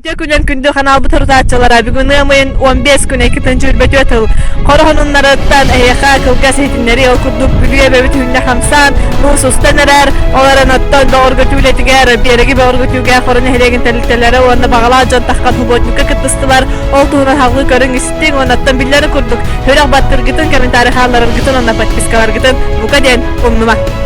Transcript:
Үтүө күнүн күндү ханаалбыт сурутааччылара бүгүн ыам ыйын 15 күнэ 224 тыл хороһонуннарыттан эһиэхэ кылгас иһитиннэрии ол курдук Бүлүү эбэбит үһүннэ хамсаан муус устан эрэр ол эрэн оттон бөҕөргөтүү үлэтигэр биэрэги бөҕөргөтүүгэ Хоро нэһилиэгин тэрилтэлэрэ уонна баҕалаах дьон таххан субботникка кыттыстылар ол туһунан салгыы көрүҥ истиҥ уонна оттон биллэрин курдук сүрэх баттыргытын комментарий хааллараргытын уонна подпискаларгытын бука диэн умнума.